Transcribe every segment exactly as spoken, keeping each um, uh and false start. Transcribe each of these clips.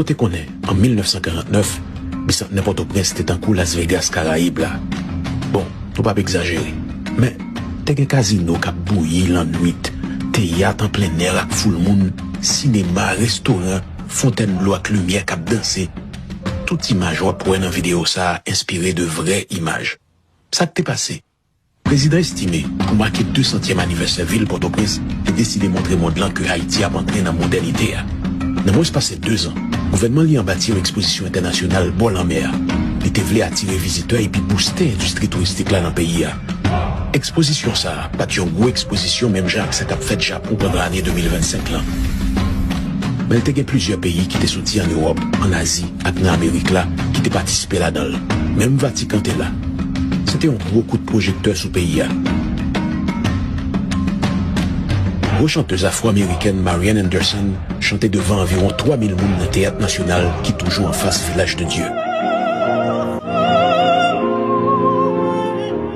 Ou te konnen, an mil nèf san karant nèf, bisantnè Pòtoprens te tankou Las Vegas Karayib la. Bon, nou p ap egzajere. Men, te gen kazino k ap bouyi lannwit, teyat an plen nè ak foul moun, sinema, restoran, fontèn dlo ak limyè k ap danse. Tout imaj w ap wè nan videyo sa a enspire de vrè imaj. Sa k te pase? Prezidan Estimé, pou make de santyèm anivèsè vil Pòtoprens, te deside montre mond lan ke Ayiti ap antre nan modènite a. Nan mwens pase dezan, gouvènman li an bati yon ekspozisyon entènasyonal bò lanmè a. Li te vle atire vizitè epi bouste endistri touristik la nan peyi a. Ekspozisyon sa a pa t yon gwo ekspozisyon menm jan ak sa k ap fèt Japon pandan ane de mil vennsenk lan. Men l te gen plizyè peyi ki te soti ann Ewòp, ann Azi ak nan Amerik la ki te patisipe ladan l. Menm Vatikan te la. Se te yon gwo kout pwojektè sou peyi a. Gwo chantèz afwo-amerikèn Marian Anderson chante devan anviwon twa mil moun nan Teyat Nasyonal ki toujou anfas Vilaj de Dye.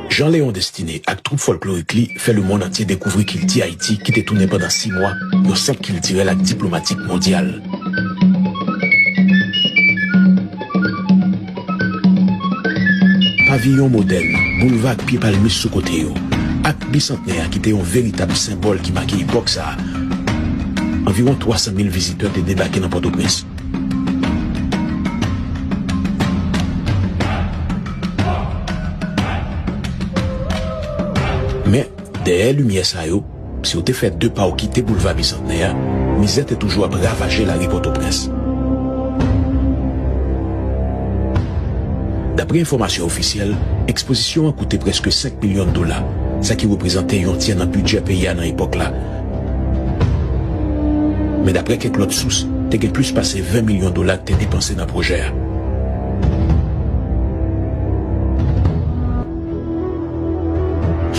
Jean Léon Destiné ak twoup fòlklorik li fè lemonn antye dekouvri kilti Ayiti ki te tounen pandan sis mwa yon sant kiltirèl ak diplomatik mondyal. Paviyon modèn, boulva ak pye palmis sou kote yo, ak Bisantnè a ki te yon veritab senbòl ki make epòk sa a. Anviwon twa san mil vizitè te debake nan Pòtoprens. Men, dèyè limyè sa yo, si w te fè de pa w kite Boulva Bisantnè a, mizè te toujou ap ravaje lari Pòtoprens. Daprè enfòmasyon ofisyèl, ekspozisyon an koute prèske senk milyon dola, sa ki reprezante yon tyè nan bidjè peyi a nan epòk la. Men daprè kèk lòt sous, te gen plis pase ven milyon dola k te depanse nan pwojè a.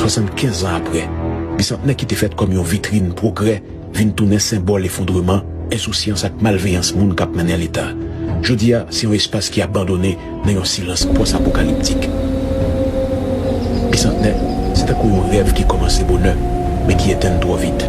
Swasannkenz an apre, Bisantnè ki te fèt kòm yon vitrin pwogrè vin tounen senbòl efondreman, ensousyans ak malveyans moun k ap mennen Leta. Jodi a, se yon espas ki abandone nan yon silans pòs-apokaliptik. Bisantnè, se tankou yon rèv ki kòmanse bonè, men ki etenn twò vit.